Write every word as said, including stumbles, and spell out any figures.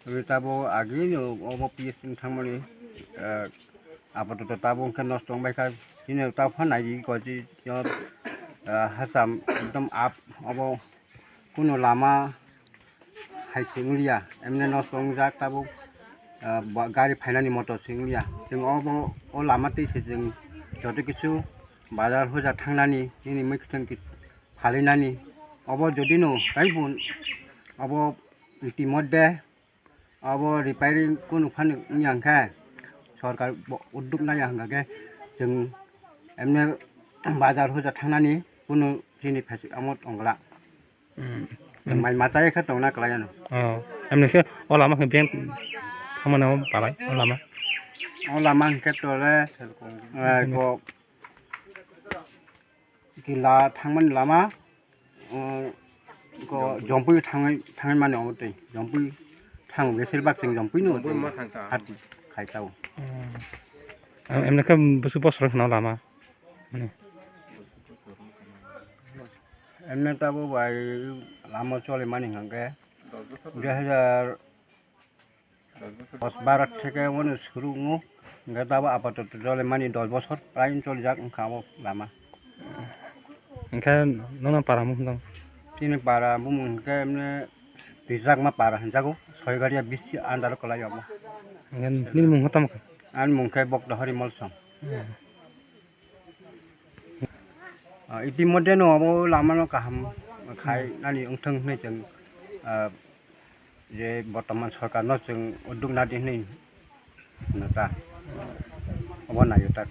Tei tabuk agini obo P S wng thangmani, ah, apatot tabuk hwnkhe nosto wngbaikha. Chini tabuk phan naidi kochi, ah, hacham ekdom up obo, kunu lama hai se wngliya, emne nosto wngjak tabuk, ah, ba-, gari phainani motor se wngliya. Chwng obo o lama twi se chwng joto kisu bazar hoja thangnani, nini mwkhwtwng ki-, phalinani. Obo jodi no taibo obo itimodde obo repairing kunu phano wngya hwnkhe sorkar bo udduk naiya hwnkha khe chwng emne bazar hoja thangnani kunu chini phaising amo tongla. Hmm. Mai machai khe tongna kwlai ano. Oh, emne khe o lama khe beng thamani o balai o lama. O lama hwnkhe tole, eh, ko kila thangmani lama, eh, ko jompui thangwi, thangwi mani omo tei jompui thang besir bak chwng jompui no. Jompui ma thang ta. Hat khai tao. Hmm. Em-, emne khe bwswk bosor khna o lama. Hmm. Emne tabuk bai lama choli mani hwnkhe dui hajar dos baro theke uano suru wngo, hwnkhe tabuk apatot choli mani dos bosor prai choli jak wngkha o lama. Hwnkhe nono para mung tong? Chini para bumung hwnkhe emne twijakma para hwnjago, Soigaria bisi under o kwlai obo. Hwnkhe nini mung tamo kha? Ani mung khe Bokta Hari Molsom. Hmm. Ah, itimodde no abo lama no kaham khai nani wngthang hinwi chwng, ah, je bortoman sorkar no chwng udduk nadi hinwi hwno ta. Obo naio ta.